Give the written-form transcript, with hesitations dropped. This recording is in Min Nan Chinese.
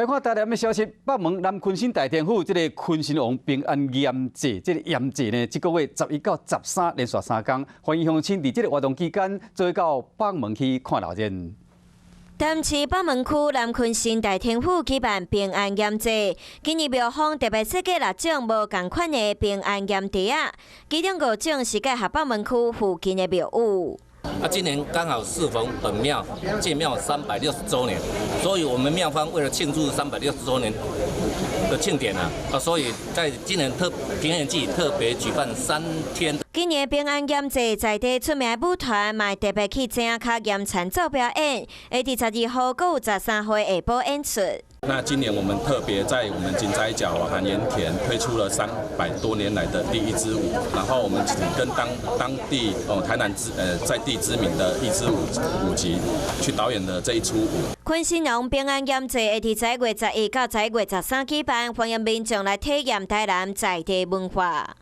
來看台南的消息，北門南鯤鯓大天府這个鯤鯓王平安驗祭，這个驗祭呢，這个月11到13連續3工，歡迎鄉親佇這个活動期間，做伙到北門去看鬧熱。台南市北門區南鯤鯓大天府舉辦平安鹽祭，今年廟方特別設計六種無仝款的平安鹽袋仔，其中五種是結合北門區附近的廟宇。啊，今年剛好適逢本廟建廟360週年，所以我們廟方為了慶祝360週年的慶典啊，啊，所以在今年特平安祭特別舉辦3天。今年平安鹽祭在地出名舞團嘛特別去井跤鹽田做表演，會佇12號閣有13號下晡演出。那今年我們特別在我們井仔腳啊鹽田推出了300多年來的第一支舞，然後我們跟當地哦台南知在地知名的一支舞舞集去導演的這一出舞。鯤鯓王平安鹽祭會佇11月11到11月13舉辦，歡迎民眾來體驗台南在地文化。